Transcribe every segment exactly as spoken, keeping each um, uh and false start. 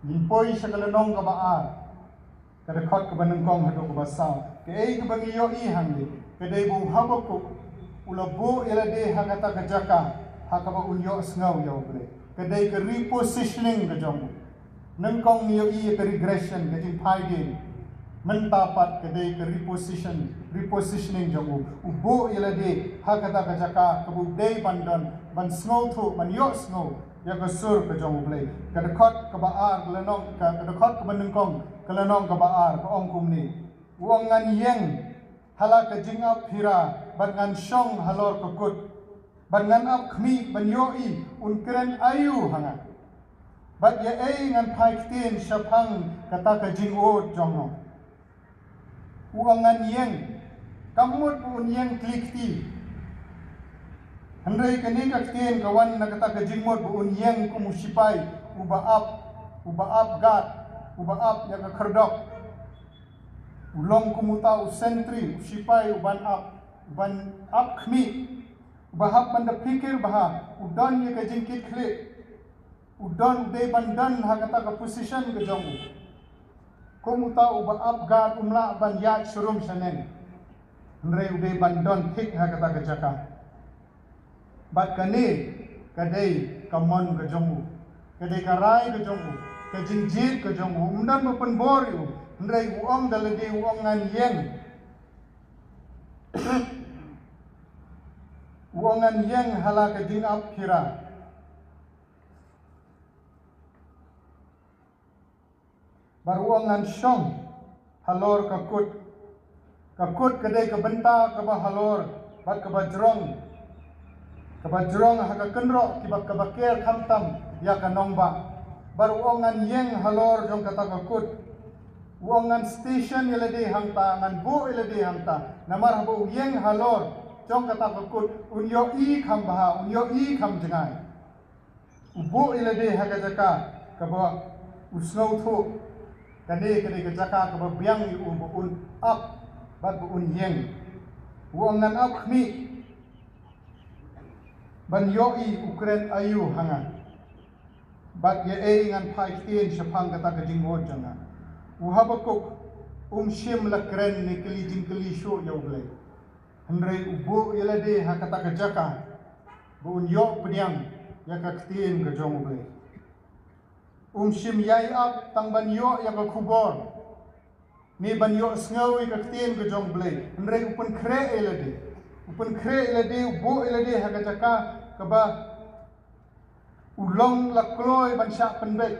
Ngin poi sha ka lynnong kaba ar, ka dkhot kaba nyngkong haduh kaba saw. Kaei kaba ngi ïohi hangne, ka dei ba u Habakuk u la buh ïa lade ha kata ka jaka ha kaba un ïohsngew ïa U Blei. Ka dei ka repositioning ka jong u. Nyngkong ngi ïohi ïa ka regression, ka jingphaidien. Mynta pat ka dei ka reposition, repositioning jong u. U buh ïa lade ha kata ka jaka kaba u dei ban don, ban sngewthuh, ban ïohsngew ïa ka sur ka jong U Blei. Ka dkhot kaba ar ka lynnong, ka, ka dkhot kaba nyngkong ka lynnong kaba ar ka ong kumne. U ong, ngan ïeng ha la ka jingap phira bad ngan shong halor ka kut, bad ngan ap khmih ban ïohi un kren aïu ha nga, bad ïa ei ngan phai ktien shaphang kata ka jingud jong no. U ong, ngan ïeng. Kam mut ba un ïeng kli kti. Hynrei kane ka ktien ka wan na kata ka jingmut ba un ïeng kum u sipai uba ap, uba ap guard, uba ap ïa ka khyrdop. U long kum uta u sentri, u sipai uban ap, uban ap khmih, uba hap ban da phikir bha, u don ïa ka jingkitkhlieh. U don, u dei ban don ha kata ka position ka jong u. Kum uta uba ap guard um lah ban ïaid sharum shaneng. Hynrei u dei ban don thik ha kata ka jaka. Bad kane ka dei ka mon ka jong u. Ka dei ka rai ka jong u. Ka jingjied ka jong u. Um don ba pynbor ïa u. Hynrei u ong da lade, u ong, ngan ïeng. U ong, ngan ïeng ha la ka jingap phira. Bad u ong, ngan shong halor ka kut. Ka kut ka dei ka bynta kaba halor bad kaba jrong, kaba jrong ha ka kynroh kiba, kaba ker khamtam ïa ka nongbah. Bad u ong, ngan ïeng halor jong kata ka kut. U ong, ngan station ïa lade hangta, ngan buh ïa lade hangta. Namar haba u ïeng halor jong kata ka kut, un ïohi kham bha, un ïohi kham jngai. U buh ïa lade ha ka jaka kaba u sngewthuh. Kane ka dei ka jaka kaba biang ïa u ba un ap bad ba un ïeng. U ong, ngan ap khmih ban ïohi u kren aïu ha nga, bad ïa ei ngan phai ktien shaphang kata ka jingud jong nga. U Habakuk um shym la kren ne kylli jingkylli shuh ïa U Blei. Hynrei u buh ïa lade ha kata ka jaka ba un ïoh pdiang ïa ka ktien ka jong U Blei. Um shym ïai ap tang ban ïoh ïa ka khubor ne ban ïohsngew ïa ka ktien ka jong U Blei. Hynrei u pynkhreh ïa lade. U pynkhreh ïa lade, u buh ïa lade ha ka jaka kaba u long la kloi ban shah pynbeit,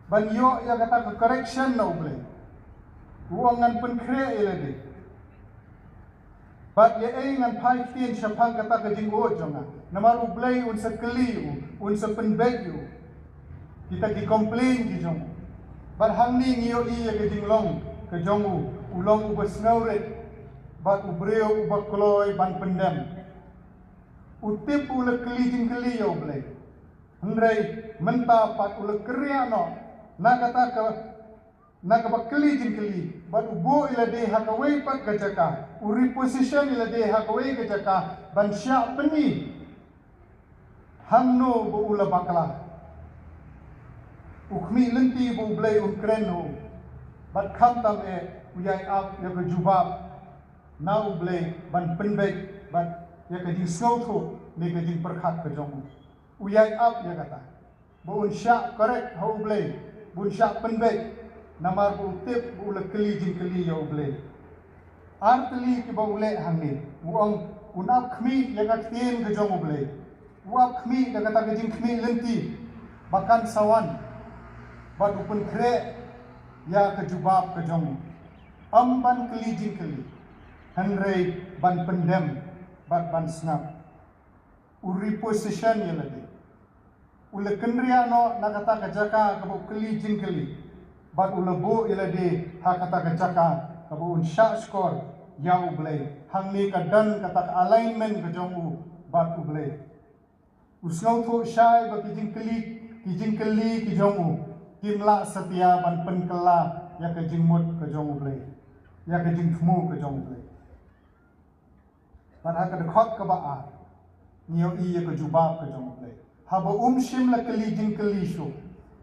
ban ïoh ïa kata ka correction na U Blei. U ong, ngan pynkhreh ïa lade. Bad ïa ei ngan phai ktien shaphang kata ka jingud jong nga. Namar U Blei un sa kylli ïa u, un sa pynbeit ïa u kita ki complain ki jong u. Bad hangne ngi ïohi ïa ka jinglong ka jong u, u long uba sngewrit bad u briew uba kloi ban pyndem. U tip u la kylli jingkylli ïa U Blei. Hynrei mynta pat u la kyrriah noh na kata ka, na kaba kylli jingkylli, bad u buh ïa lade ha kawei pat ka jaka, u reposition ïa lade ha kawei ka jaka ban shah pyni hangno ba u la bakla. U khmih lynti ba U Blei un kren noh, bad khamtam eh u ïai ap ïa ka jubab na U Blei ban pynbeit bad ïa ka jingsngewthuh ne ka jingpyrkhat ka jong u. U ïai ap ïa kata ba un shah correct ha U Blei, ba un shah pynbeit, namar ba u tip ba u la kylli jingkylli ïa U Blei. Ar tylli kiba u leh hangne, u ong un ap khmih ïa ka ktien ka jong U Blei. U ap khmih da kata ka jingkhmih lynti ba kan sa wan, bad u pynkhreh ïa ka jubab ka jong u. Ym ban kylli jingkylli, hynrei ban pyndem bad ban sngap. U reposition ïa lade. U la kynriah noh na kata ka jaka kaba u kylli jingkylli, bad u la buh ïa lade ha kata ka jaka kaba un shah shkor ïa U Blei. Hangne ka don kata ka alignment ka jong u bad U Blei. U sngewthuh shai ba ki jingkylli, ki jingkylli ki jong u kim lah satia ban pynkylla ïa ka jingmut ka jong U Blei, ïa ka jingthmu ka jong U Blei. Bad ha ka dkhot kaba ar ngi ïohi ïa ka jubab ka jong U Blei. Haba um shym la kylli jingkylli shuh,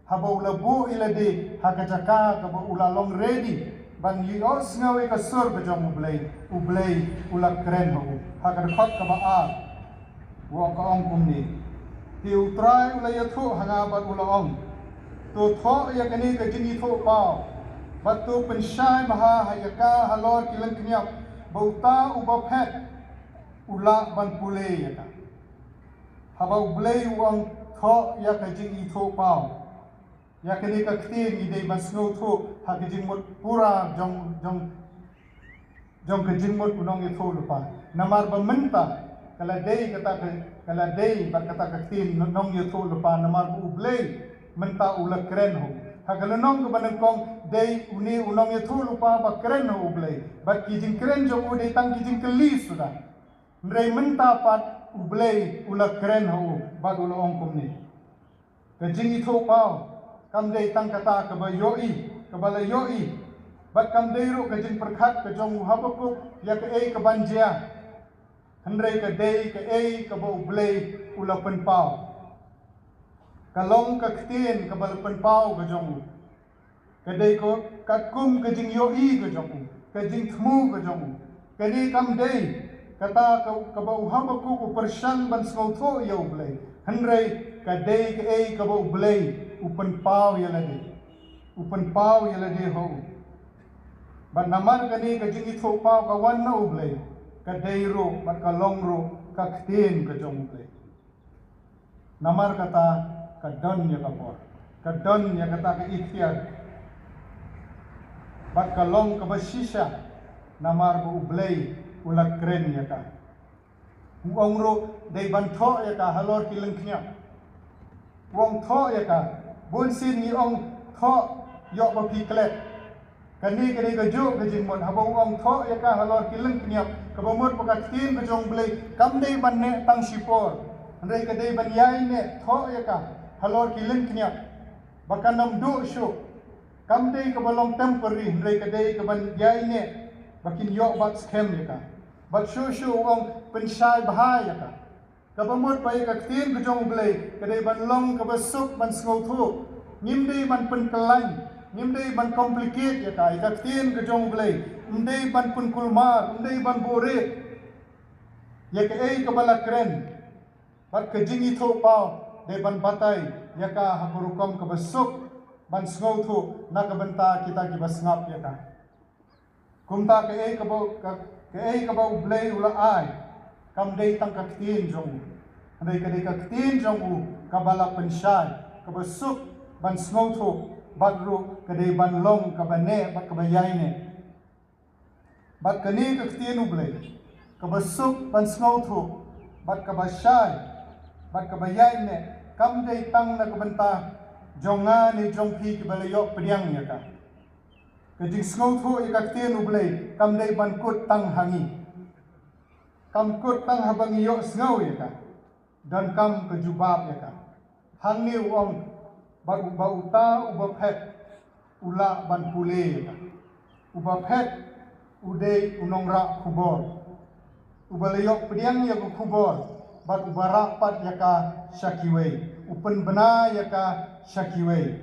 Haba u la buh ïa lade ha ka jaka kaba u la long ready ban ïohsngew ïa ka sur ka jong U Blei, U Blei u la kren ha u. Ha ka dkhot kaba ar, u ong, ka ong kumne: Te U Trai u la ïathuh ha nga bad u la ong: To thoh ïa kane ka jingïathuhpaw, bad to pynshai bha ha ïa ka halor ki lyngkniap, ba uta uba phet u lah ban pule ïa ka. Haba U Blei u ong thoh ïa ka jingïathuhpaw, ïa kane ka ktien ngi dei ban sngewthuh ha ka jingmut pura jong, jong, jong ka jingmut u nongïathuhlypa. Namar ba mynta ka la dei kata ka, ka la dei bad kata ka ktien nongïathuhlypa, namar ba U Blei mynta u la kren ha u. Ha ka lynnong kaba nyngkong dei une u nongïathuhlypa ba kren ha U Blei, bad ki jingkren jong u dei tang ki jingkylli suda. Hynrei mynta pat U Blei u la kren ha u bad u la ong kumne: Ka jingïathuhpaw kam dei tang kata kaba ïohi, kaba la ïohi, bad kam dei ruh ka jingpyrkhat ka jong u Habakuk ïa kaei kaban jia, hynrei ka dei kaei kaba U Blei u la pynpaw. Ka long ka ktien kaba la pynpaw ka jong u. Ka dei ko katkum ka jingïohi ka jong u, ka jingthmu ka jong u. Kane kam dei kata ka, kaba u Habakuk u pyrshang ban sngewthuh ïa U Blei, hynrei ka dei kaei kaba U Blei u pynpaw ïa lade, u pynpaw ïa lade ha u. Bad namar kane ka jingïathuhpaw ka wan na U Blei, ka dei ruh bad ka long ruh ka ktien ka jong U Blei. Namar kata ka don ïa ka bor, ka don ïa kata ka iktiar, bad ka long kaba shisha, namar ba U Blei u la kren ïa ka. U ong ruh dei ban thoh ïa ka halor ki lyngkniap. U ong thoh ïa ka, bun sien ngi ong thoh ïoh ba phi klet. Kane ka dei kajuh ka jingmut haba u ong thoh ïa ka halor ki lyngkniap, kaba mut ba ka ktien ka jong U Blei kam dei ban neh tang shipor, hynrei ka dei ban ïai neh, thoh ïa ka halor ki lyngkniap ba kan ym duh shuh. Kam dei kaba long temporary, hynrei ka dei kaban ïai neh ba kin ïoh bat skhem ïa ka. Bad shuh shuh u ong pynshai bha ïa ka. Kaba mut ba ïa ka ktien ka jong U Blei ka dei ban long kaba suk ban sngewthuh. Ngim dei ban pynkyllaiñ, ngim dei ban complicate ïa ka, ïa ka ktien ka jong U Blei. Ym dei ban pynkulmar, ym dei ban buhrieh. Ïa kaei kaba la kren bad ka jingïathuhpaw dei ban batai ïa ka ha ka rukom kaba suk ban sngewthuh na ka bynta kita kiba sngap ïa ka. Kumta kaei kaba, ka, kaei kaba U Blei u la ai kam dei tang ka ktien jong u, hynrei ka dei ka ktien jong u kaba la pynshai, kaba suk ban sngewthuh, bad ruh ka dei ban long kaba neh bad kaba ïai neh. Bad kane ka ktien U Blei kaba suk ban sngewthuh bad kaba shai bad kaba ïai neh kam dei tang na ka bynta jong nga ne jong phi kiba la ïoh pdiang ïa ka. Ka jingsngewthuh ïa ka ktien U Blei kam dei ban kut tang ha ngi. Kam kut tang haba ngi ïohsngew ïa ka. Donkam ka jubab ïa ka. Hangne u ong ba u, ba uta uba phet u lah ban pule ïa ka. Uba phet u dei u nongrah khubor, uba la ïoh pdiang ïa ka khubor bad uba rah pat ïa ka sha kiwei, u pynbna ïa ka sha kiwei.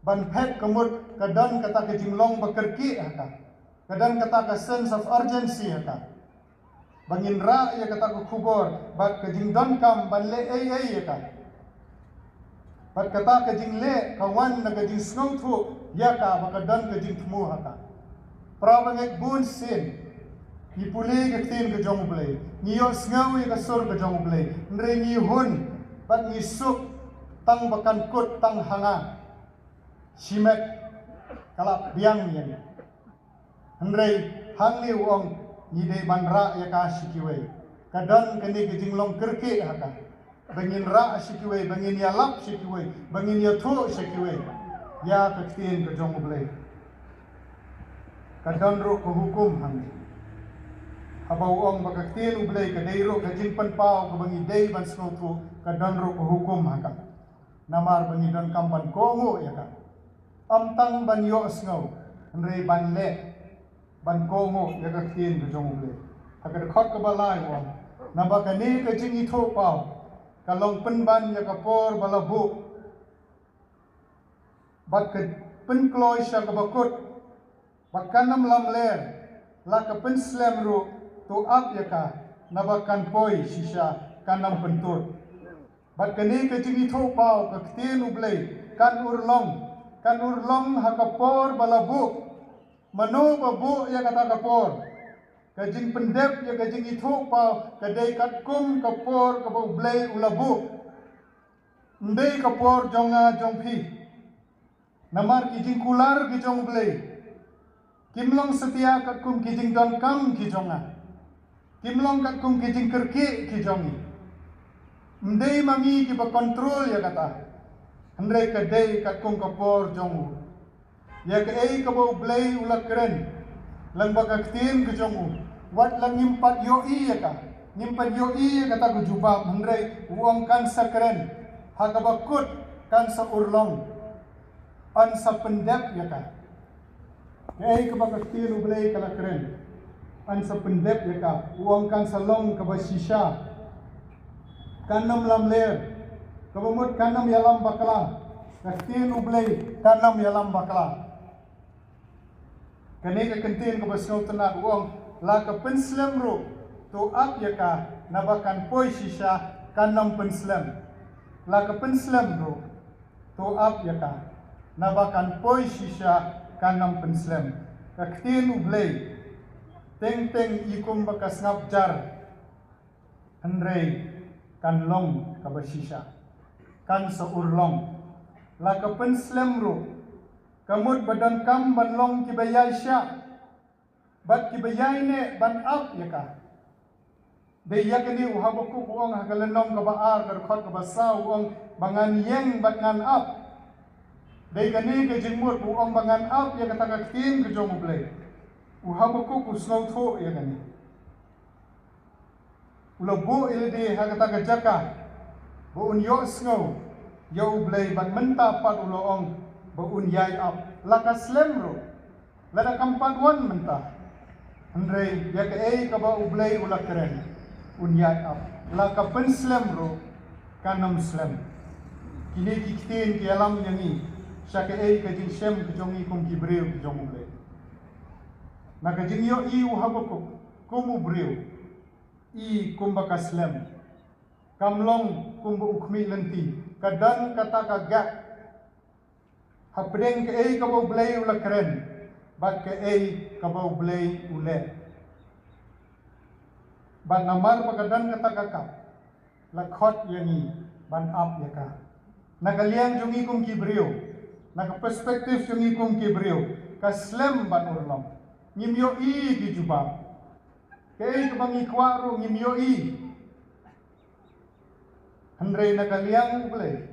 Ban phet ka mut ka don kata ka jinglong ba kyrkieh ha ka. Ka don kata ka sense of urgency ha ka. Ba ngin rah ïa kata ka khubor bad ka jingdonkam ban leh ei ei ïa ka. Bad kata ka jingleh ka wan na ka jingsngewthuh ïa ka ba ka don ka jingthmu ha ka. Para bangeit, bun sien ngi pule ka ktien ka jong U Blei, ngi ïohsngew ïa ka sur ka jong U Blei, hynrei ngi hun bad ngi suk tang ba kan kut tang ha nga. Shimet ka la pdiang ïa ngi. Hynrei hangne u ong ngi dei ban rah ïa ka sha kiwei. Ka don kane ka jinglong kyrkieh ha ka. Ba ngin rah sha kiwei, ba ngin ïalap sha kiwei, ba ngin ïathuh sha kiwei ïa ka ktien ka jong U Blei. Ka don ruh ka hukum hangne. Haba u ong ba ka ktien U Blei ka dei ruh ka jingpynpaw kaba ngi dei ban sngewthuh, ka don ruh ka hukum ha ka. Namar ba ngi donkam ban kohnguh ïa ka. Ym tang ban ïohsngew, hynrei ban leh, ban kohnguh ïa ka ktien ka jong U Blei. Ha ka dkhot kaba lai u ong, naba kane ka jingïathuhpaw ka long pynban ïa ka por ba la buh. bad ka pynkloi sha kaba kut, bad kan ym lamler. La ka pynslem ruh, to ap ïa ka, naba kan poi shisha, kan ym pyntud. Bad kane ka jingithuhpaw ka ktien U Blei kan urlong, kan urlong ha ka por ba la buh. Mano ba buh ïa kata ka por? Ka jingpyndep ïa ka jingithuhpaw ka dei katkum ka por kaba U Blei u la buh. Ym dei ka por jong nga jong phi. Namar ki jingkular ki jong U Blei kim long satia katkum ki jingdonkam ki jong nga. Kim long katkum ki jingkyrkieh ki jong ngi. Ym dei ma ngi kiba kontrol ïa kata. Hynrei ka dei katkum ka por jong u. Ïa kaei kaba U Blei u la kren lyngba ka ktien ka jong u. Wat la ngim pat ïohi ïa ka, ngim pat ïohi ïa kata ka jubab, hynrei u ong kan sa kren. Ha kaba kut kan sa urlong. Yn sa pyndep ïa ka. Kaei kaba ka ktien U Blei ka la kren, yn sa pyndep ïa ka. U ong kan sa long kaba shisha, kan ym lamler. Kaba mut kan ym ïalam bakla. Ka ktien U Blei kan ym ïalam bakla. Kane ka kyntien kaba sngewtynnat u ong, la ka pynslem ruh, to ap ïa ka, naba kan poi shisha, kan ym pynslem. La ka pynslem ruh, to ap ïa ka, naba kan poi shisha, kan ym pynslem. Ka ktien U Blei, teng teng i kumba ka sngap jar, hynrei kan long kaba shisha, kan sa urlong. La ka pynslem ruh, ka mut ba donkam ban long kiba ïaishah bad kiba ïaineh ban ap ïa ka. Dei ïa kane u Habakuk u ong ha ka lynnong kaba ar, ka dkhot kaba saw, u ong ba ngan ïeng bad ngan ap. Dei kane ka jingmut u ong ba ngan ap ïa kata ka ktien ka jong U Blei. U Habakuk u sngewthuh ïa kane. U la buh ïa lade ha kata ka jaka ba un ïohsngew ïa U Blei, bad mynta pat u la ong ba un ïai ap. La ka slem ruh, lada kam pat wan mynta, hynrei ïa kaei kaba U Blei u la kren, un ïai ap. La ka pynslem ruh, kan ym slem. Kine ki ktien ki ïalam ïa ngi sha kaei ka jingshem ka jong ngi kum ki briew ki jong U Blei. Na ka jingïohi u Habakuk kum u briew, i kumba ka slem, kam long kumba u khmih lynti. Ka don kata ka gap hapdeng kaei kaba U Blei u la kren bad kaei kaba U Blei u leh. Bad namar ba ka don kata ka gap, la khot ïa ngi ban ap ïa ka. Na ka liang jong ngi kum ki briew, na ka perspective jong ngi kum ki briew, ka slem ban urlong. Ngim ïohi ki jubab. Kaei kaba ngi kwah ruh ngim ïohi. Hynrei na ka liang U Blei,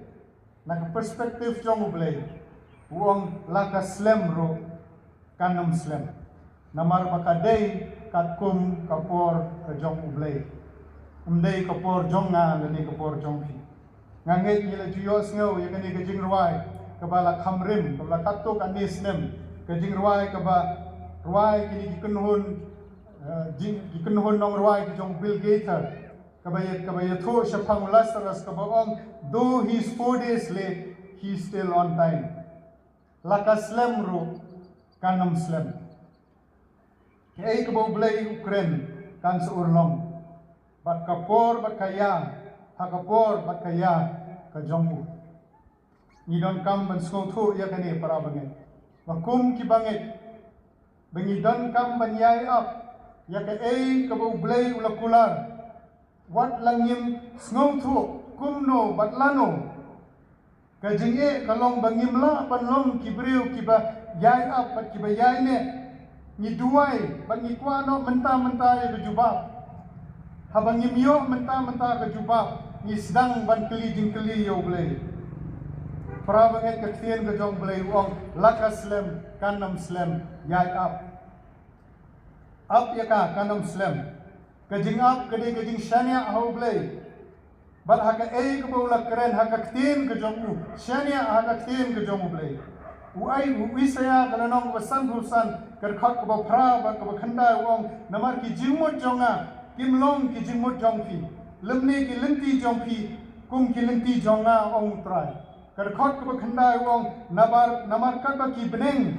na ka perspective jong U Blei, u ong la ka slem ruh, kan ym slem. Namar ba ka dei katkum ka por ka jong U Blei. Ym dei ka por jong nga lane ka por jong phi. Nga ngeit ngi la ju ïohsngew ïa kane ka jingrwai kaba la kham rim, kaba la katto katne snem, ka jingrwai kaba rwai kine ki kynhun, eh, jing, ki kynhun nongrwai ki jong Bill Gaither, kaba ïa, kaba ïathuh shaphang u Lazarus, kaba ong, "Though he is four days late, he is still on time." La ka slem ruh, kan ym slem. Kaei kaba U Blei u kren, kan sa urlong. Bad ka por bad ka ïa, ha ka por bad ka ïa ka jong u. Ngi donkam ban sngewthuh ïa kane, para bangeit. Ba kum ki bangeit, ba ngi donkam ban ïai ap ïa kaei kaba U Blei u la kular. Wat la ngim sngewthuh kumno bad lano, ka jingeh ka long ba ngim lah ban long ki briew kiba ïai ap bad kiba ïaineh. Ngi duwai bad ngi kwah noh mynta mynta ïa ka jubab. Haba ngim ïoh mynta mynta ka jubab, ngi sdang ban kylli jingkylli ïa U Blei. Para bangeit, ka ktien ka jong U Blei u ong, la ka slem, kan ym slem, ïai ap. Ap ïa ka, kan ym slem. Ka jingap ka dei ka jingshaniah ha U Blei. Bad ha kaei kaba u la kren ha ka ktien ka jong u, shaniah ha ka ktien ka jong U Blei. U ai, u Isaïah ka lynnong kaba sanphew san, ka dkhot kaba phra bad kaba khyndai u ong, namar ki jingmut jong nga kim long ki jingmut jong phi, lymne ki lynti jong phi kum ki lynti jong nga, ong U Trai. Ka dkhot kaba khyndai u ong, namar, namar katba ki bneng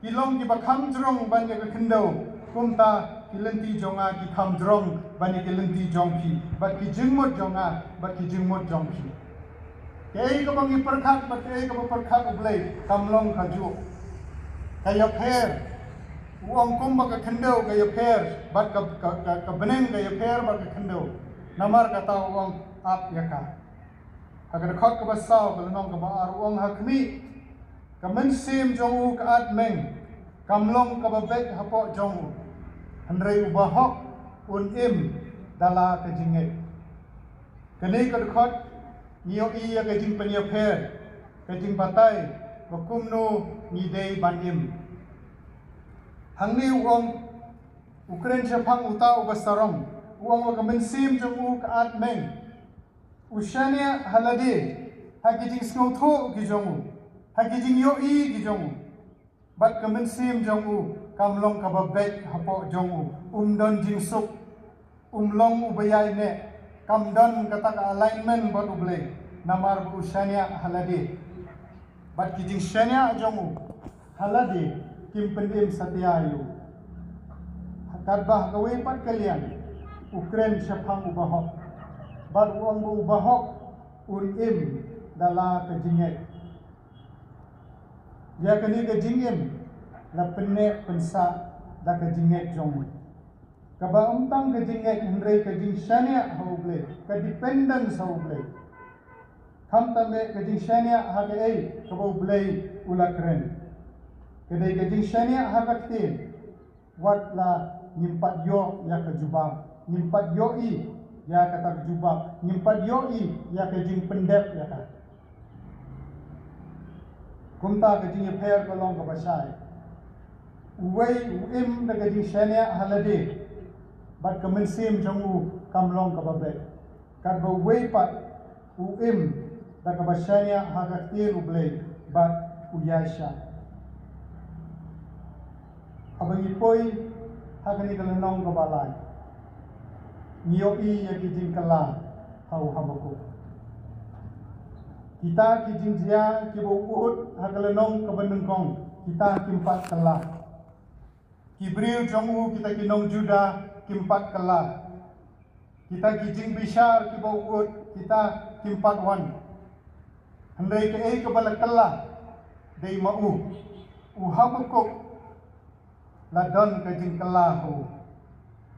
ki long kiba kham jrong ban ïa ka khyndew, kumta ki lynti jong nga ki kham jrong ban ïa ki lynti jong phi, bad ki jingmut jong nga bad ki jingmut jong phi. Kaei kaba ngi pyrkhat bad kaei kaba pyrkhat U Blei kam long kajuh. Ka ïapher, u ong, kumba ka khyndew ka ïapher bad ka, ka, ka, ka bneng ka ïapher bad ka khyndew, namar kata u ong, ap ïa ka. Ha ka dkhot kaba saw, ka lynnong kaba ar u ong, ha khmih, ka mynsiem jong u ka at meng, kam long kaba beit hapoh jong u, hynrei u bahok un im da la ka jingngeit. Kane ka dkhot ngi ïohi ïa ka jingpynïapher, ka jingbatai ba kumno ngi dei ban im. Hangne u ong, u kren shaphang uta uba sarong, u ong ba ka mynsiem jong u ka at meng. U shaniah ha lade ha ki jingsngewthuh ki jong u, ha ki jingïohi ki jong u. Bad ka mynsiem jong u kam long kaba beit hapoh jong u, um don jingsuk, um long uba ïaineh, kam don kata ka alignment bad U Blei, namar ba u shaniah ha lade. Bad ki jingshaniah jong u ha lade kim pynim satia ïa u. Katba ha kawei pat ka liang u kren shaphang u bahok, bad u ong ba u bahok un im da la ka jingngeit. Ïa kane ka jingim la pynneh pynsah da ka jingngeit jong u, kaba ym tang ka jingngeit hynrei ka jingshaniah ha U Blei, ka dependence ha U Blei. Khamtam eh ka jingshaniah ha kaei kaba U Blei u la kren. Ka dei ka jingshaniah ha ka ktien. Wat la ngim pat ïoh ïa ka jubab, ngim pat ïohi ïa kata ka jubab, ngim pat ïohi ïa ka jingpyndep ïa ka. Kumta ka jingïapher ka long kaba shai. Uwei u im da ka jingshaniah ha lade, bad ka mynsiem jong u kam long kaba beit. Katba uwei pat u im da kaba shaniah ha ka ktien U Blei bad u ïaishah. Haba ngi poi ha kane ka lynnong kaba lai, ngi ïohi ïa ki jingkylla ha u Habakuk. Kita ki jingjia kiba u ud ha ka lynnong kaba nyngkong, kita kim pat kylla. Ki briew jong u, kita ki nong Judah, kim pat kylla. Kita ki jingbishar kiba u ud, kita kim pat wan. Hynrei kaei kaba la kylla dei ma u. U Habakuk la don ka jingkylla ha u.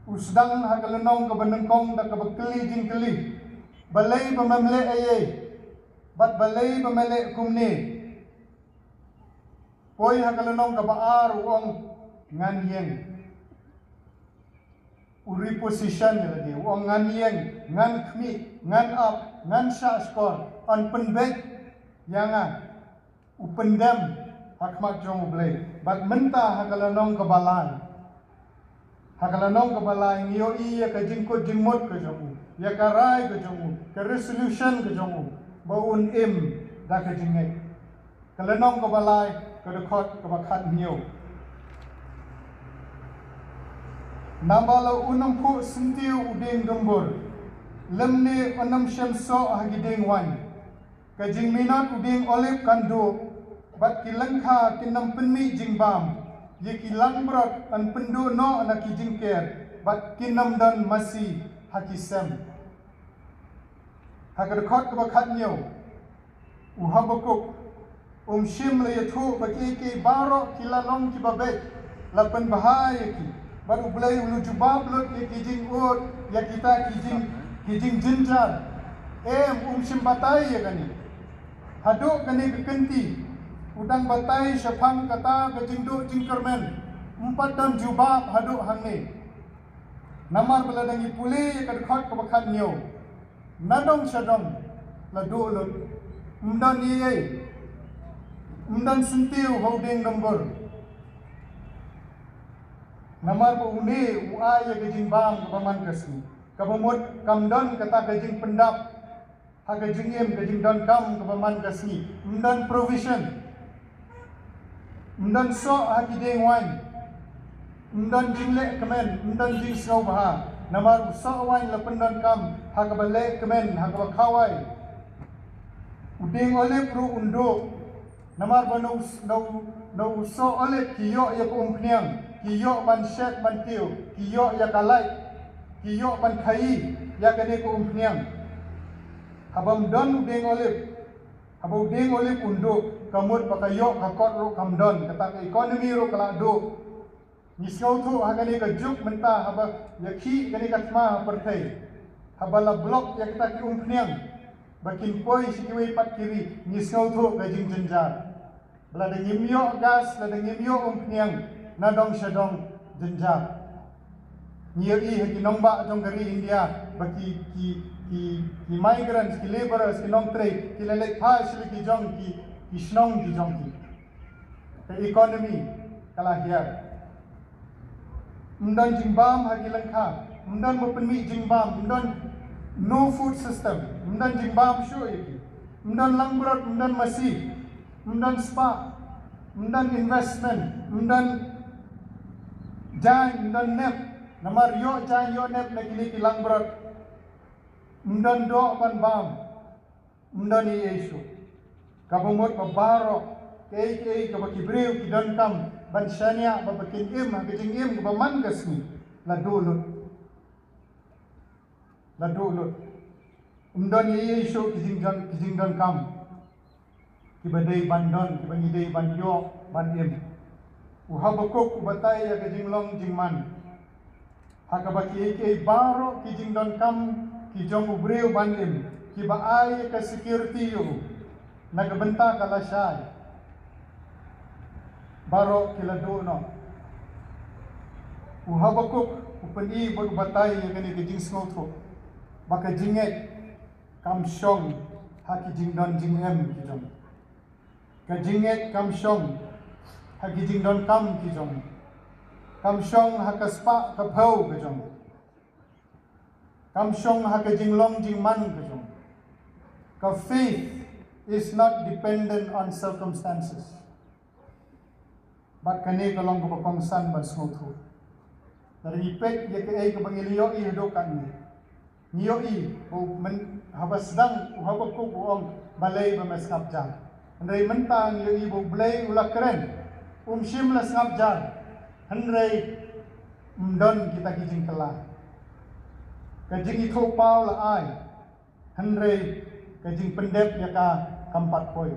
U sdang ha ka lynnong kaba nyngkong da kaba kylli jingkylli: Balei ba mem leh ei ei? Bad balei ba me leh kumne? Poi ha ka lynnong kaba ar u ong, ngan ïeng. U reposition ïa lade, u ong, ngan ïeng, ngan khmih, ngan ap, ngan shah shkor, yn pynbeit ïa nga. U pyndem ha khmat jong U Blei. Bad mynta ha ka lynnong kaba lai, ha ka lynnong kaba lai ngi ïohi ïa ka jingkut jingmut ka jong u, ïa ka rai ka jong u, ka resolution ka jong u ba un im da ka jingngeit. Ka lynnong kaba lai, ka dkhot kaba khathynñiew. Naba la un ym phuh syntiew u dieng dumbur, lymne un ym shym soh ha ki dieng waiñ. Ka jingminot u dieng olib kan duh, bad ki lyngkha kin ym pynmih jingbam. Ïa ki langbrot yn pynduh noh na ki jingker, bad kin ym don masi ha ki sem. Ha ka dkhot kaba khathynñiew, u Habakuk um shym la ïathuh ba kiei kiei baroh ki la long kiba beit, la pynbha ïa ki. Bad U Blei u la jubab lut ïa ki jingud, ïa kita ki jing, ki jingjynjar. Em, um shym batai ïa kane. Haduh kane ka kynti u dang batai shaphang kata ka jingduh jingkyrmen. Ym pat don jubab haduh hangne. Namar ba lada ngi pule ïa ka dkhot kaba khathynñiew, nadong shadong la duh lut. Ym don ei ei. Ym don syntiew ha u dieng dumbur. Namar ba une u ai ïa ka jingbam kaba man ka sngi. Kaba mut kam don kata ka jingpyndap ha ka jingim, ka jingdonkam kaba man ka sngi. Ym don provision. Ym don soh ha ki dieng waiñ. Ym don jingleh kmen, ym don jingsngewbha. Namar u soh waiñ la pyndonkam ha kaba leh kmen, ha kaba khawai. U dieng olib ruh un duh. Namar ba na u, na u, na u soh olib ki ïoh ïa ka umphniang, ki ïoh ban shet ban tiew, ki ïoh ïa ka lait, ki ïoh ban khaïi ïa kane ka umphniang. Haba ym don u dieng olib, haba u dieng olib un duh, ka mut ba ka ïoh ka kot ruh kam don, kata ka economy ruh ka la duh. Ngi sngewthuh ha kane ka juk mynta haba ïakhih kane ka thma ha pyrthei, haba la block ïa kita ki umphniang ba kin poi sha kiwei pat ki ri, ngi sngewthuh ka jingjynjar. Ba lada ngim ïoh gas, lada ngim ïoh umphniang, na dong sha dong jynjar. Ngi ïohi ha ki nongbah jong ka ri India ba ki, ki, ki, ki migrants, ki labourers, ki nongtrei ki la leit phai sha la ki jong ki, ki shnong ki jong ki. Ka economy ka la hiar. Ym don jingbam ha ki lyngkha, ym don ba pynmih jingbam, ym don, no food system, ym don jingbam shuh ïa ki, ym don langbrot, ym don masi, ym don spah, ym don investment, ym don jaiñ, ym don nep. Namar ïoh jaiñ ïoh nep na kine ki langbrot, ym don doh ban bam. Ym don ei ei shuh. Kaba mut ba baroh kaei kaei kaba ki briew ki donkam ban shaniah ba, ba kin im ha ka jingim kaba man ka sngi, la duh lut. La duh lut. Ym don ei ei shuh ki jingdon, ki jingdonkam kiba dei ban don, kiba ngi dei ban ïoh ban im. U Habakuk u batai ïa ka jinglong jingman ha kaba kiei kiei baroh ki jingdonkam ki jong u briew ban im, kiba ai ïa ka security ïa u na ka bynta ka lashai, baroh ki la duh noh. U Habakuk u pyni bad u batai ïa kane ka jingsngewthuh ba ka jingngeit kam shong ha ki jingdon jingem ki jong. Ka jingngeit kam shong ha ki jingdonkam ki jong. Kam shong ha ka spah ka phew ka jong. Kam shong ha ka jinglong jingman ka jong. Ka faith is not dependent on circumstances. Bad kane ka long kaba kongsan ban sngewthuh. Lada ngi peit ïa kaei kaba ngi la ïohi haduh katne, ngi ïohi ba u myn-, haba sdang u Habakuk u ong balei ba me sngap jar. Hynrei mynta ngi ïohi ba U Blei u la kren, um shym la sngap jar. Hynrei ym don kita ki jingkylla. Ka jingithuhpaw la ai, hynrei ka jingpyndep ïa ka kam pat poi.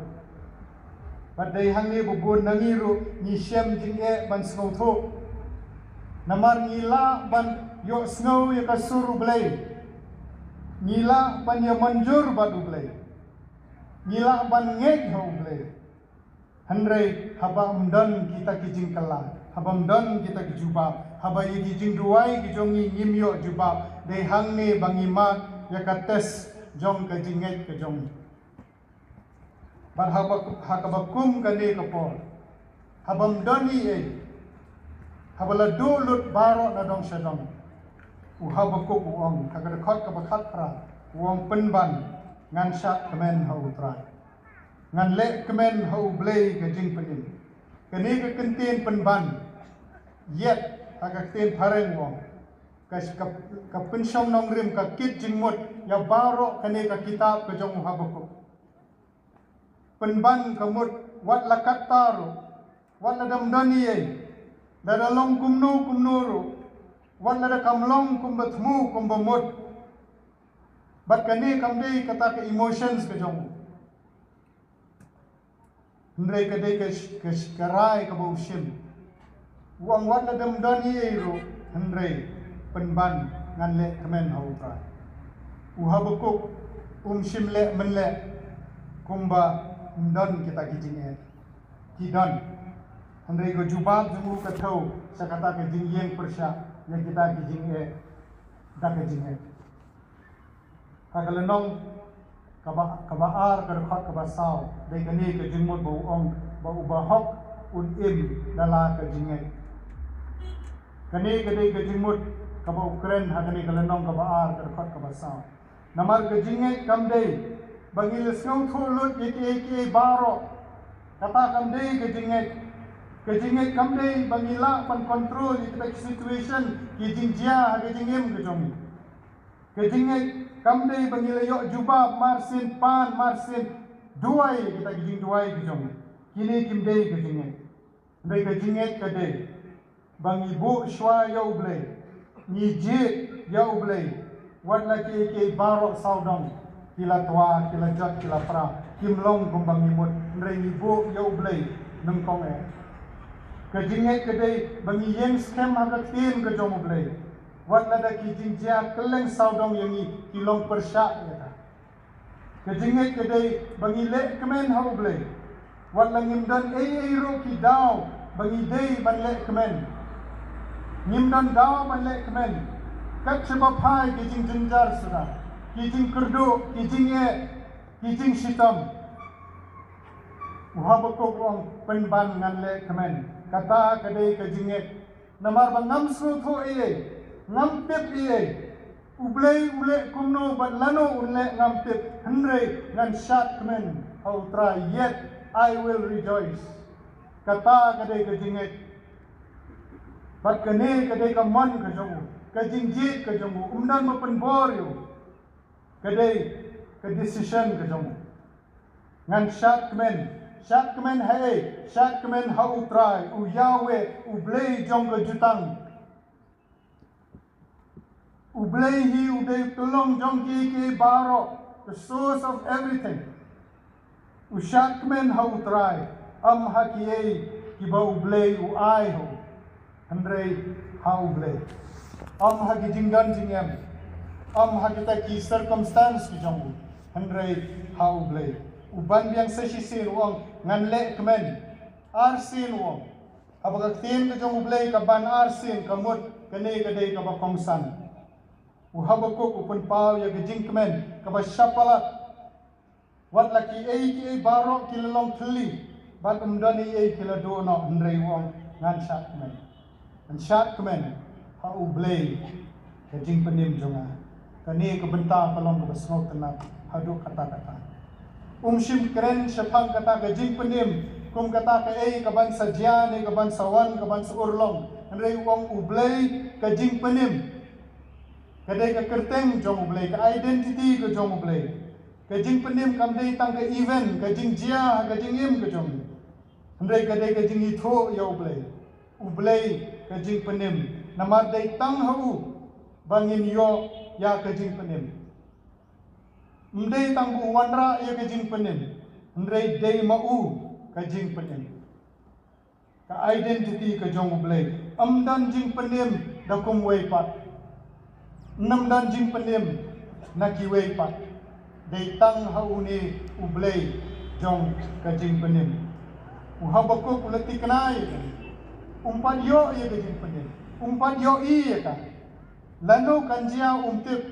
Bad dei hangne ba bun na ngi ruh ngi shem jingeh ban sngewthuh. Namar ngi lah ban ïohsngew ïa ka sur U Blei. Ngi lah ban ïa mynjur bad U Blei. Ngi lah ban ngeit ha U Blei. Hynrei haba ym don kita ki jingkylla, haba ym don kita ki jubab, haba ïa ki jingduwai ki jong ngi ngim ïoh jubab, dei hangne ba ngi mad ïa ka test jong ka jingngeit ka jong ngi. Bad haba, ha kaba kum kane ka por, haba ym don ei ei, haba la duh lut baroh na dong sha dong, u Habakuk u ong ha ka dkhot kaba khatphra, u ong, pynban ngan shad kmen ha U Trai. Ngan leh kmen ha U Blei ka jingpynim. Kane ka kyntien pynban, yet ha ka ktien phareng u ong, ka, ka, ka pynshong nongrim, ka kit jingmut ïa baroh kane ka kitab ka jong u Habakuk. Pynban ka mut wat la katta ruh, wat la dam don ei ei, lada long kumno kumno ruh, wat lada kam long kumba thmu kumba mut. Bad kane kam dei kata ka emotions ka jong u. Hynrei ka dei ka, ka, ka rai kaba u shim. U ong wat la dam don ei ei ruh, hynrei pynban ngan leh kmen ha U Trai. U Habakuk um shym leh mynleh kumba ym don kita ki jingeh. Ki don. Hynrei ka jubab jong u ka thew sha kata ka jingïeng pyrshah ïa kita ki jingeh da ka jingeh. Ha ka lynnong kaba, kaba ar ka dkhot kaba saw, dei kane ka jingmut ba u ong ba u bahok un im da la ka jingngeit. Kane ka dei ka jingmut kaba u kren ha kane ka lynnong kaba ar ka dkhot kaba saw. Namar ka jingngeit kam dei ba ngi la sngewthuh lut ïa kiei kiei baroh. Kata kam dei ka jingngeit. Ka jingngeit kam dei ba ngi lah ban control ïa kita ki situation, ki jingjia ha ka jingim ka jong ngi. Ka jingngeit kam dei ba ngi la ïoh jubab marsien pan marsien. duwai, kita ki jingduwai ki jong ngi. Kine kim dei ka jingngeit. Hynrei ka jingngeit ka dei ba ngi buh shuwa ïa U Blei, ngi jied ïa U Blei, wat la kiei kiei baroh sawdong ki la twa, ki la jot, ki la pra, kim long kumba ngi mut, hynrei ngi buh ïa U Blei nyngkong eh. Ka jingngeit ka dei ba ngi ïeng skhem ha ka ktien ka jong U Blei, wat lada ki jingjia kylleng sawdong ïa ngi ki long pyrshah ïa ka. Ka jingngeit ka dei ba ngi leh kmen ha U Blei, wat la ngim don ei ei ruh ki daw ba ngi dei ban leh kmen. Ngim don daw ban leh kmen. Kat shaba phai ki jingjynjar suda, ki jingkyrduh, ki jingeh, ki jingshitom, u Habakuk u ong, pynban ngan leh kmen. Kata ka dei ka jingngeit. Namar ba ngam sngewthuh ei ei, ngam tip ei ei. U Blei u leh kumno bad lano un leh ngam tip, hynrei ngan shad kmen ha U Trai, yet I will rejoice. Kata ka dei ka jingngeit. Bad kane ka dei ka mon ka jong u, ka jingjied ka jong u, um don ba pynbor ïa u. Ka dei ka decision ka jong u. Ngan shad kmen, shad kmen ha ei, shad kmen ha U Trai, u Yahweh, U Blei jong ka jutang. U Blei hi u dei u tyllong jong kiei kiei baroh, the source of everything. U shad kmen ha U Trai, ym ha kiei kiba U Blei u ai ha u, hynrei ha U Blei. Ym ha ki jingdon jingem, ym ha kita ki circumstance ki jong u, hynrei ha U Blei. U ban biang sa shisien u ong, ngan leh kmen. Arsien u ong. Haba ka ktien ka jong U Blei ka ban arsien, ka mut kane ka dei kaba kongsan. U Habakuk u pynpaw ïa ka jingkmen kaba shaphrang. Wat la kiei kiei baroh ki la long thylli, bad um don ei ei ki la duh noh, hynrei u ong, ngan shad kmen. Ngan shad kmen ha U Blei, ka jingpynim jong nga. Kane ka bynta ka long kaba sngewtynnat haduh katta katta. Um shym kren shaphang kata ka jingpynim kum kata kaei kaban sa jia ne kaban sa wan, kaban sa urlong. Hynrei u ong U Blei ka jingpynim. Ka dei ka kyrteng jong U Blei, ka identity ka jong U Blei. Ka jingpynim kam dei tang ka event, ka jingjia, ka jingim ka jong u. Hynrei ka dei ka jingithuh ïa U Blei. U Blei ka jingpynim. Namar dei tang ha u ba ngin ïoh ïa ka jingpynim. Ym dei tang ba u wanrah ïa ka jingpynim, hynrei dei ma u ka jingpynim. Ka identity ka jong U Blei. Ym don jingpynim da kumwei pat. Ym don jingpynim na kiwei pat. Dei tang ha une U Blei jong ka jingpynim. U Habakuk u la thikna ïa ka. Um pat ïoh ïa ka jingpynim. Um pat ïohi ïa ka. Lano kan jia um tip.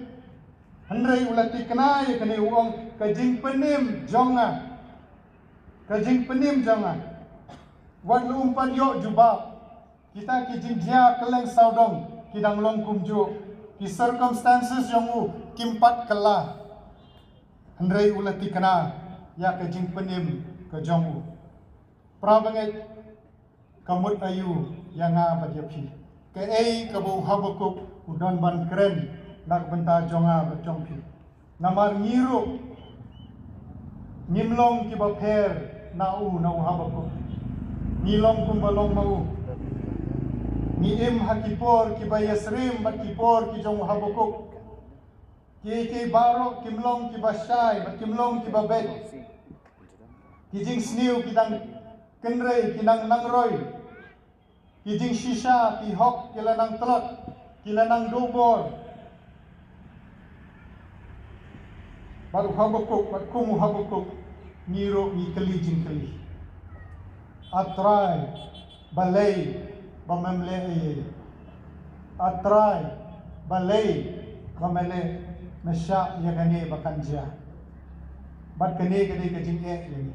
Hynrei u la thikna ïa kane u ong ka jingpynim jong nga. Ka jingpynim jong nga. Wat la um pat ïoh jubab. Kita ki jingjia kylleng sawdong ki dang long kumjuh. Ki circumstances jong u kim pat kylla. Hynrei u la thikna ïa ka jingpynim ka jong u. Para bangeit, ka mut aïu ïa nga bad ïa phi? Kaei kaba u Habakuk u don ban kren na ka bynta jong nga bad jong phi? Namar ngi ruh ngim long kiba pher na u, na u Habakuk. Ngi long kumba long ma u. Ngi im ha ki por kiba ïasyriem bad ki por ki jong u Habakuk. Kiei kiei baroh kim long kiba shai bad kim long kiba beit. Ki jingsniew ki dang kynrei, ki nang nang roi. Ki jingshisha, ki hok ki la nang tlot, ki la nang dubor. Bad u Habakuk, bad kum u Habakuk, ngi ruh ngi kylli jingkylli. A Trai, balei ba mem leh ei ei? A Trai, balei ba me leh, me shah ïa kane ba kan jia? Bad kane ka dei ka jingeh ïa ngi.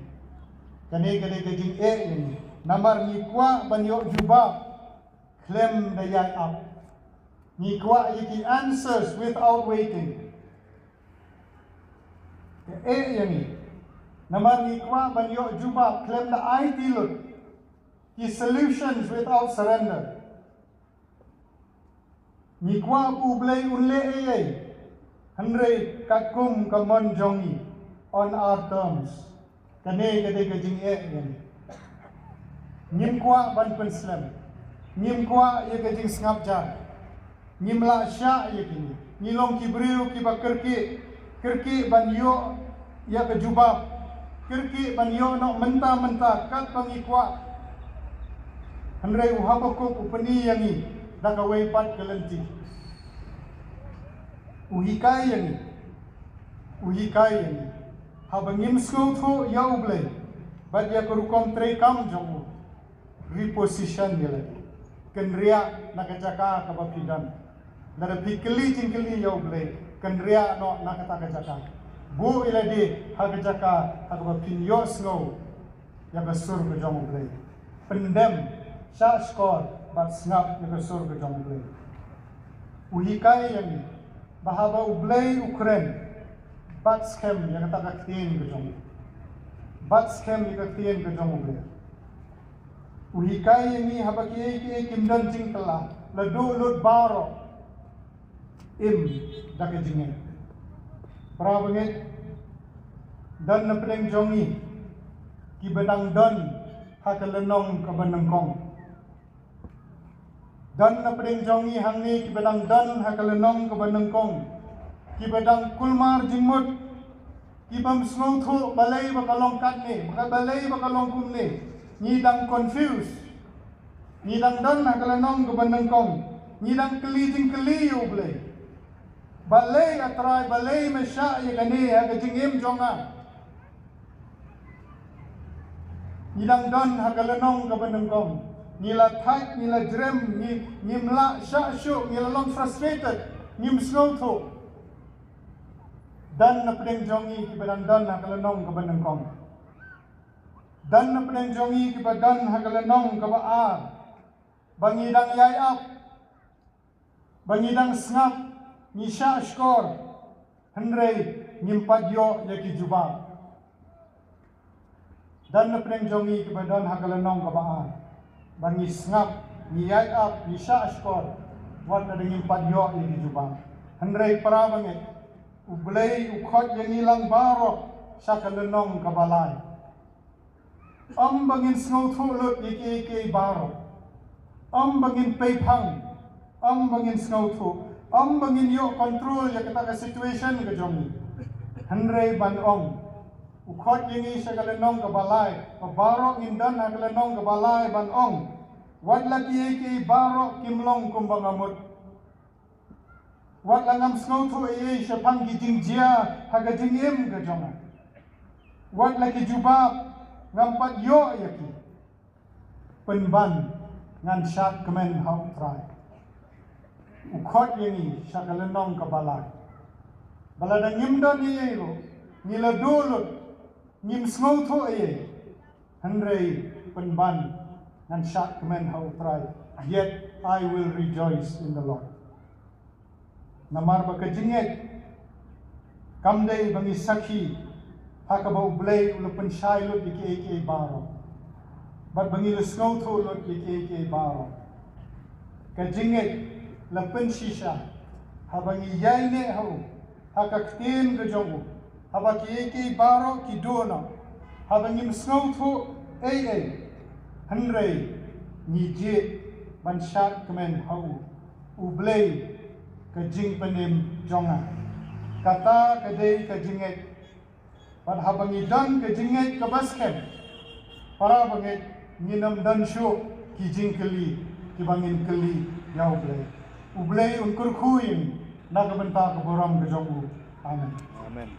Kane ka dei ka jingeh ïa ngi. Namar ngi kwah ban ïoh jubab khlem da ïai ap. Ngi kwah ïa ki answers without waiting. Ka eh ïa ngi. Namar ngi kwah ban ïoh jubab khlem da aiti lut. Ki solutions without surrender. Ngi kwah ba U Blei un leh ei ei, hynrei katkum ka mon jong ngi, on our terms. Kane ka dei ka jingeh ïa ngi. Ngim kwah ban pynslem. Ngim kwah ïa ka jingsngap jar. Ngim lah shah ïa kine. Ngi long ki briew kiba kyrkieh, kyrkieh ban ïoh ïa ka jubab, kyrkieh ban ïoh noh mynta mynta katba ngi kwah. Hynrei u Habakuk u pyni ïa ngi da kawei pat ka lynti. U hikai ïa ngi, u hikai ïa ngi, haba ngim sngewthuh ïa U Blei bad ïa ka rukom treikam jong u, reposition ïa lade. Kynriah na ka jaka kaba phi don. Lada phi kylli jingkylli ïa U Blei, kynriah noh na kata ka jaka. Buh ïa lade ha ka jaka ha kaba phin ïohsngew ïa ka sur ka jong U Blei. Pyndem, shah shkor bad sngap ïa ka sur ka jong U Blei. U hikai ïa ngi ba haba U Blei u kren, bat skhem ïa kata ka ktien ka jong u. Bat skhem ïa ka ktien ka jong U Blei. U hikai ïa ngi haba kiei kiei kim don jingkylla, la duh lut baroh, im da ka jingngeit. Para bangeit, don na pdeng jong ngi kiba dang don ha ka lynnong kaba nyngkong. Don na pdeng jong ngi hangne kiba dang don ha ka lynnong kaba nyngkong, kiba dang kulmar jingmut, kibym sngewthuh balei ba ka long katne, ba ka, balei ba ka long kumne. Ngi dang confused. Ngi dang don ha ka lynnong kaba nyngkong. Ngi dang kylli jingkylli ïa U Blei. Balei, A Trai, balei me shah ïa kane ha ka jingim jong nga? Ngi dang don ha ka lynnong kaba nyngkong. Ngi la thait, ngi la jrem, ngi, ngim lah shah shuh, ngi la long frustrated, ngim sngewthuh. Don na pdeng jong ngi kiba dang don ha ka lynnong kaba nyngkong. Don na pdeng jong ngi kiba don ha ka lynnong kaba ar, ba ngi dang ïai ap, ba ngi dang sngap, ngi shah shkor, hynrei ngim pat ïoh ïa ki jubab. Don na pdeng jong ngi kiba don ha ka lynnong kaba ar, ba ngi sngap, ngi ïai ap, ngi shah shkor, wat la dang ngim pat ïoh ïa ki jubab. Hynrei para bangeit, U Blei u khot ïa ngi lang baroh sha ka lynnong kaba lai. Ym ba ngin sngewthuh lut ïa kiei kiei baroh. Ym ba ngin peiphang. Ym ba ngin sngewthuh. Ym ba ngin ïoh control ïa kata ka situation ka jong ngi. Hynrei ban ong, u khot ïa ngi sha ka lynnong kaba lai, ba baroh ngin don ha ka lynnong kaba lai ban ong, wat la kiei kiei baroh kim long kumba nga mut. Wat la ngam sngewthuh ei ei shaphang ki jingjia ha ka jingim ka jong nga. Wat la ki jubab ngam pat ïoh ïa ki. Pynban ngan shad kmen ha U Trai. U khot ïa ngi sha ka lynnong kaba lai. Ba lada ngim don ei ei ruh, ngi la duh lut, ngim sngewthuh ei ei, hynrei pynban ngan shad kmen ha U Trai. Yet I will rejoice in the Lord. Namar ba ka jingngeit kam dei ba ngi sakhi ha kaba U Blei u la pynshai lut ïa kiei kiei baroh, bad ba ngi la sngewthuh lut ïa kiei kiei baroh. Ka jingngeit la pynshisha haba ngi ïaineh ha u, ha ka ktien ka jong u, haba kiei kiei baroh ki duh noh, haba ngim sngewthuh ei ei, hynrei ngi jied ban shad kmen ha u. U Blei, ka jingpynim jong nga. Kata ka dei ka jingngeit. Bad haba ngi don ka jingngeit kaba skhem, para bangeit, ngin ym don shuh ki jingkylli kiba ngin kylli ïa U Blei. U Blei un kyrkhu ïa ngi na ka bynta ka burom ka jong u. Amen. Amen.